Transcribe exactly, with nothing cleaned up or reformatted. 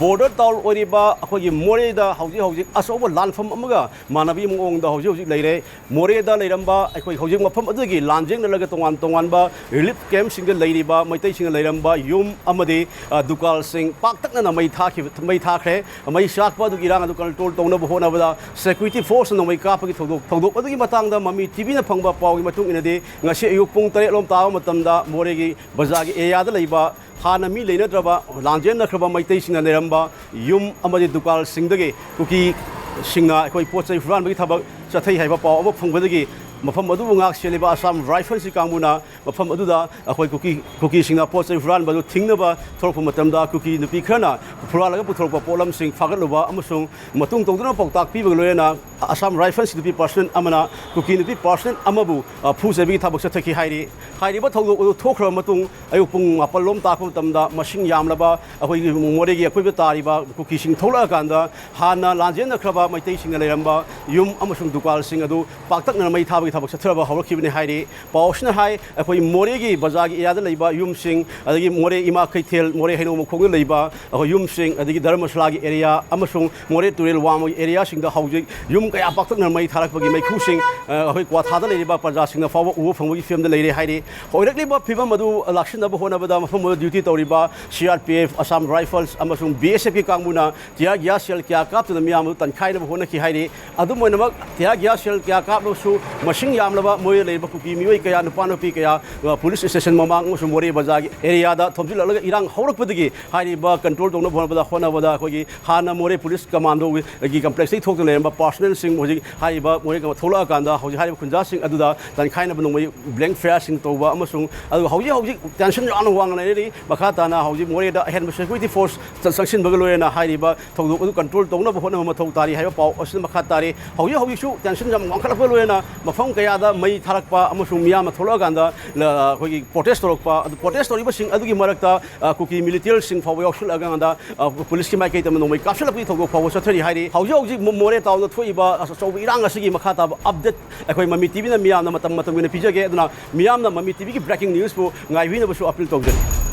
Border town ꯑꯣꯏꯔꯤꯕ ꯑꯩꯈꯣꯏꯒꯤ ꯃꯣꯔꯦꯗ ꯍꯧꯖꯤꯛ ꯍꯧꯖꯤꯛ ꯑꯆꯧꯕ ꯂꯥꯟꯐꯝ ꯑꯃꯒ ꯃꯥꯟꯅꯕꯒꯤ ꯃꯑꯣꯡꯗ ꯍꯧꯖꯤꯛ ꯍꯧꯖꯤꯛ ꯂꯩꯔꯦ꯫ ꯃꯣꯔꯦꯗ ꯂꯩꯔꯝꯕ ꯑꯩꯈꯣꯏ ꯍꯧꯖꯤꯛ ꯃꯐꯝ ꯑꯗꯨꯗꯒꯤ ꯂꯥꯟꯖꯦꯡꯅꯔꯒ ꯇꯣꯉꯥꯟ ꯇꯣꯉꯥꯟꯕ ꯔꯤꯂꯤꯐ ꯀꯦꯝꯞꯁꯤꯡꯗ ꯂꯩꯔꯤꯕ ꯃꯩꯇꯩꯁꯤꯡꯅ ꯂꯩꯔꯝꯕ ꯌꯨꯝ ꯑꯃꯗꯤ, ꯑ, ꯗꯨꯀꯥꯟꯁꯤꯡ ꯄꯥꯛꯇꯛꯅꯅ ꯃꯩ ꯊꯥꯈꯤꯕ, ꯃꯩ ꯊꯥꯈ꯭ꯔꯦ꯫ ꯃꯩ ꯆꯥꯛꯄ ꯑꯗꯨꯒꯤ ꯏꯔꯥꯡ ꯑꯗꯨ ꯀꯟꯇ꯭ꯔꯣꯜ ꯇꯧꯅꯕ ꯍꯣꯠꯅꯕꯗ ꯁꯦꯀ꯭ꯌꯨꯔꯤꯇꯤ ꯐꯣꯔꯁꯅ ꯅꯣꯡꯃꯩ ꯀꯥꯞꯄꯒꯤ ꯊꯧꯗꯣꯛ, ꯊꯧꯗꯣꯛ ꯑꯗꯨꯒꯤ ꯃꯇꯥꯡꯗ ꯃꯃꯤ ꯇꯤꯚꯤꯅ ꯐꯪꯕ ꯄꯥꯎꯒꯤ ꯃꯇꯨꯡ ꯏꯟꯅꯗꯤ, ꯉꯁꯤ ꯑꯌꯨꯛ ꯄꯨꯡ ꯇꯔꯦꯠ ꯂꯣꯝ ꯇꯥꯕ ꯃꯇꯝꯗ ꯃꯣꯔꯦꯒꯤ ꯕꯖꯥꯔꯒꯤ ꯑꯦꯔꯤꯌꯥꯗ ꯂꯩꯕ ꯍꯥꯟꯅ ꯃꯤ ꯂꯩꯅꯗ꯭ꯔꯕ ꯂꯥꯟꯖꯦꯟꯅꯈ꯭ꯔꯕ ꯃꯩꯇꯩꯁꯤꯡꯅ ꯂꯩꯔꯝꯕ ꯌꯨꯝ ꯑꯃꯗꯤ ꯗꯨꯀꯥꯟꯁꯤꯡꯗꯒꯤ ꯀꯨꯀꯤꯁꯤꯡꯅ ꯑꯩꯈꯣꯏ ꯄꯣꯠ ꯆꯩ ꯍꯨꯔꯥꯟꯕꯒꯤ ꯊꯕꯛ ꯆꯠꯊꯩ ꯍꯥꯏꯕ ꯄꯥꯎ ꯑꯃ ꯐꯪꯕꯗꯒꯤ ꯃꯐꯝ ꯑꯗꯨꯕꯨ ꯉꯥꯛ ꯁꯦꯜꯂꯤꯕ ꯑꯁꯥꯝ ꯔꯥꯏꯐꯜꯁꯀꯤ ꯀꯥꯡꯕꯨꯅ ꯃꯐꯝ ꯑꯗꯨꯗ ꯑꯩꯈꯣꯏ ꯀꯨꯀꯤ, ꯀꯨꯀꯤꯁꯤꯡꯅ ꯄꯣꯠ ꯆꯩ ꯍꯨꯔꯥꯟꯕ ꯑꯗꯨ ꯊꯤꯡꯅꯕ ꯊꯣꯔꯛꯄ ꯃꯇꯝꯗ ꯀꯨꯀꯤ ꯅꯨꯄꯤ ꯈꯔꯅ ꯍꯨꯔꯥꯜꯂꯒ ꯄꯨꯊꯣꯔꯛꯄ ꯄꯣꯠꯂꯝꯁꯤꯡ ꯐꯥꯒꯠꯂꯨꯕ ꯑꯃꯁꯨꯡ ꯃꯇꯨꯡ ꯇꯧꯗꯨꯅ ꯄꯥꯎꯇꯥꯛ ꯄꯤꯕꯒ ꯂꯣꯏꯅꯅ ꯑꯁꯥꯝ ꯔꯥꯏꯐꯜꯁ ꯅꯨꯄꯤ ꯄꯥꯔꯁꯅꯦꯜ ꯑꯃꯅ ꯀꯨꯀꯤ ꯅꯨꯄꯤ ꯄꯥꯔꯁꯅꯦꯜ ꯑꯃꯕꯨ, ꯑ, ꯐꯨ ꯆꯩꯕꯒꯤ ꯊꯕꯛ ꯆꯠꯊꯈꯤ ꯍꯥꯏꯔꯤ꯫ ꯍꯥꯏꯔꯤꯕ ꯊꯧꯗꯣꯛ ꯑꯗꯨ ꯊꯣꯛꯈ꯭ꯔꯕ ꯃꯇꯨꯡ ꯑꯌꯨꯛ ꯄꯨꯡ ꯃꯥꯄꯜ ꯂꯣꯝ ꯇꯥꯛꯄ ꯃꯇꯝꯗ ꯃꯁꯤꯡ ꯌꯥꯝꯂꯕ ꯑꯩꯈꯣꯏꯒꯤ ꯃꯣꯔꯦꯒꯤ ꯑꯀꯣꯏꯕꯗ ꯇꯥꯔꯤꯕ ꯀꯨꯀꯤꯁꯤꯡ ꯊꯣꯛꯂꯛꯑꯀꯥꯟꯗ ꯍꯥꯟꯅ ꯂꯥꯟꯖꯦꯟꯅꯈ꯭ꯔꯕ ꯃꯩꯇꯩꯁꯤꯡꯅ ꯂꯩꯔꯝꯕ ꯌꯨꯝ ꯑꯃꯁꯨꯡ ꯗꯨꯀꯥꯟꯁꯤꯡ ꯑꯗꯨ ꯄꯥꯛꯇꯛꯅꯅ ꯃꯩ ꯊꯥꯕꯒꯤ ꯊꯕꯛ ꯆꯠꯊꯔꯕ ꯍꯧꯔꯛꯈꯤꯕꯅꯤ ꯍꯥꯏꯔꯤ꯫ ꯄꯥꯎꯁꯤꯅ ꯍꯥꯏ, ꯑꯩꯈꯣꯏ ꯃꯣꯔꯦꯒꯤ ꯕꯖꯥꯔꯒꯤ ꯑꯦꯔꯤꯌꯥꯗ ꯂꯩꯕ ꯌꯨꯝꯁꯤꯡ, ꯑꯗꯒꯤ ꯃꯣꯔꯦ ꯏꯃꯥ ꯀꯩꯊꯦꯜ, ꯃꯣꯔꯦ ꯍꯩꯅꯧ ꯃꯈꯣꯡꯗ ꯂꯩꯕ ꯑꯩꯈꯣꯏ ꯌꯨꯝꯁꯤꯡ, ꯑꯗꯒꯤ ꯙꯔꯃꯁꯥꯂꯥꯒꯤ ꯑꯦꯔꯤꯌꯥ ꯑꯃꯁꯨꯡ ꯃꯣꯔꯦ ꯇꯨꯔꯦꯜ ꯋꯥꯡꯃꯒꯤ ꯑꯦꯔꯤꯌꯥꯁꯤꯡꯗ ꯍꯧꯖꯤꯛ ꯌꯨꯝ ꯀꯌꯥ ꯄꯥꯛꯇꯛꯅꯅ ꯃꯩ ꯊꯥꯔꯛꯄꯒꯤ ꯃꯩꯈꯨꯁꯤꯡ, ꯑ, ꯑꯩꯈꯣꯏ ꯀ꯭ꯋꯥꯊꯥꯗ ꯂꯩꯔꯤꯕ ꯄ꯭ꯔꯖꯥꯁꯤꯡꯅ ꯐꯥꯎꯕ ꯎꯕ ꯐꯪꯕꯒꯤ ꯐꯤꯕꯝꯗ ꯂꯩꯔꯦ ꯍꯥꯏꯔꯤ꯫ ꯑꯣꯏꯔꯛꯂꯤꯕ ꯐꯤꯕꯝ ꯑꯗꯨ ꯂꯥꯛꯁꯤꯟꯅꯕ ꯍꯣꯠꯅꯕꯗ ꯃꯐꯝ ꯑꯗꯨꯗ ꯗ꯭ꯌꯨꯇꯤ ꯇꯧꯔꯤꯕ C R P F, Assam rifles ꯑꯃꯁꯨꯡ ꯕꯤ ꯑꯦꯁ ꯑꯦꯐꯀꯤ ꯀꯥꯡꯕꯨꯅ ꯇꯤꯌꯥꯔ ꯒ꯭ꯌꯥꯁ ꯁꯦꯜ ꯀꯌꯥ ꯀꯥꯞꯇꯨꯅ ꯃꯤꯌꯥꯝ ꯑꯗꯨ ꯇꯟꯈꯥꯏꯅꯕ ꯍꯣꯠꯅꯈꯤ ꯍꯥꯏꯔꯤ꯫ ꯑꯗꯨꯝ ꯑꯣꯏꯅꯃꯛ, ꯇꯤꯌꯥꯔ ꯒ꯭ꯌꯥꯁ ꯁꯦꯜ ꯀꯌꯥ ꯀꯥꯞꯂꯕꯁꯨ ꯃꯁꯤꯡ ꯌꯥꯝꯂꯕ ꯃꯣꯔꯦ ꯂꯩꯔꯤꯕ ꯀꯨꯀꯤ ꯃꯤꯑꯣꯏ ꯀꯌꯥ, ꯅꯨꯄꯥ ꯅꯨꯄꯤ ꯀꯌꯥ, ꯑ, ꯄꯨꯂꯤꯁ ꯁ꯭ꯇꯦꯁꯟ ꯃꯃꯥꯡ ꯑꯃꯁꯨꯡ ꯃꯣꯔꯦ ꯕꯖꯥꯔꯒꯤ ꯑꯦꯔꯤꯌꯥꯗ ꯊꯣꯝꯖꯤꯜꯂꯛꯂꯒ ꯏꯔꯥꯡ ꯍꯧꯔꯛꯄꯗꯒꯤ ꯍꯥꯏꯔꯤꯕ ꯀꯟꯇ꯭ꯔꯣꯜ ꯇꯧꯅꯕ ꯍꯣꯠꯅꯕꯗ, ꯍꯣꯠꯅꯕꯗ ꯑꯩꯈꯣꯏꯒꯤ ꯍꯥꯟꯅ ꯃꯣꯔꯦ ꯄꯨꯂꯤꯁ ꯀꯃꯥꯟꯗꯣꯒꯤ ꯀꯝꯄ꯭ꯂꯦꯛꯁꯇꯒꯤ ꯊꯣꯛꯇꯨꯅ ꯂꯩꯔꯝꯕ ꯄꯥꯔꯁꯅꯦꯜꯁꯤꯡ ꯍꯧꯖꯤꯛ ꯍꯥꯏꯔꯤꯕ ꯃꯣꯔꯦ ꯊꯣꯛꯂꯛꯑꯀꯥꯟꯗ ꯍꯧꯖꯤꯛ ꯍꯥꯏꯔꯤꯕ ꯈꯨꯟꯖꯥꯁꯤꯡ ꯑꯗꯨꯗ ꯇꯟꯈꯥꯏꯅꯕ ꯅꯣꯡꯃꯩ ꯕ꯭ꯂꯦꯡ ꯐꯌꯥꯔꯁꯤꯡ ꯇꯧꯕ ꯑꯃꯁꯨꯡ ꯑꯗꯨꯒ ꯍꯧꯖꯤꯛ ꯍꯧꯖꯤꯛ ꯇꯦꯟꯁꯟ ꯌꯥꯝꯅ ꯋꯥꯡꯅ ꯂꯩꯔꯤ꯫ ꯃꯈꯥ ꯇꯥꯅ ꯍꯧꯖꯤꯛ ꯃꯣꯔꯦꯗ ꯑꯍꯦꯟꯕ ꯁꯦꯀ꯭ꯌꯨꯔꯤꯇꯤ ꯐꯣꯔꯁ ꯆ-, ꯆꯪꯁꯤꯟꯕꯒ ꯂꯣꯏꯅꯅ ꯍꯥꯏꯔꯤꯕ ꯊꯧꯗꯣꯛ ꯑꯗꯨ ꯀꯟꯇ꯭ꯔꯣꯜ ꯇꯧꯅꯕ ꯍꯣꯠꯅꯕ ꯃꯊꯧ ꯇꯥꯔꯤ ꯍꯥꯏꯕ ꯄꯥꯎ ꯑꯁꯤꯅ ꯃꯈꯥ ꯇꯥꯔꯤ꯫ ꯍꯧꯖꯤꯛ ꯍꯧꯖꯤꯛꯁꯨ ꯇꯦꯟꯁꯟ ꯌꯥꯝ ꯋꯥꯡꯈꯠꯂꯛꯄꯒ ꯂꯣꯏꯅꯅ ꯃꯐꯝ ꯀꯌꯥꯗ ꯃꯩ ꯊꯥꯔꯛꯄ ꯑꯃꯁꯨꯡ ꯃꯤꯌꯥꯝꯅ ꯊꯣꯛꯂꯛꯑꯀꯥꯟꯗ, ꯂ-, ꯑꯩꯈꯣꯏꯒꯤ ꯄ꯭ꯔꯣꯇꯦꯁ ꯇꯧꯔꯛꯄ, ꯑꯗꯨ ꯄ꯭ꯔꯣꯇꯦꯁ ꯇꯧꯔꯤꯕꯁꯤꯡ ꯑꯗꯨꯒꯤ ꯃꯔꯛꯇ, ꯑ, ꯀꯨꯀꯤ ꯃꯤꯂꯤꯇꯦꯟꯁꯤꯡ ꯐꯥꯎꯕ ꯌꯥꯎꯁꯤꯜꯂꯛꯑꯀꯥꯟꯗ, ꯑ, ꯄꯨꯂꯤꯁꯀꯤ ꯃꯥꯏꯀꯩ ꯇꯝꯅ ꯅꯣꯡꯃꯩ ꯀꯥꯞꯁꯤꯜꯂꯛꯄꯒꯤ ꯊꯧꯗꯣꯛ ꯐꯥꯎꯕ ꯆꯠꯊꯔꯤ ꯍꯥꯏꯔꯤ꯫ ꯍꯧꯖꯤꯛ ꯍꯧꯖꯤꯛ ꯃꯣ-, ꯃꯣꯔꯦ ꯇꯥꯎꯟꯗ ꯊꯣꯛꯏꯕ ꯑꯆꯧꯕ ꯏꯔꯥꯡ ꯑꯁꯤꯒꯤ ꯃꯈꯥ ꯇꯥꯕ ꯑꯞꯗꯦꯠ ꯑꯩꯈꯣꯏ ꯃꯃꯤ ꯇꯤꯚꯤꯅ ꯃꯤꯌꯥꯝꯅ ꯃꯇꯝ ꯃꯇꯝꯒꯤ ꯑꯣꯏꯅ ꯄꯤꯖꯒꯦ꯫ ꯑꯗꯨꯅ ꯃꯤꯌꯥꯝꯅ ꯃꯃꯤ ꯇꯤꯚꯤꯒꯤ ꯕ꯭ꯔꯦꯀꯤꯡ ꯅ꯭ꯌꯨꯁꯄꯨ ꯉꯥꯏꯕꯤꯅꯕꯁꯨ ꯑꯄꯤꯜ ꯇꯧꯖꯔꯤ꯫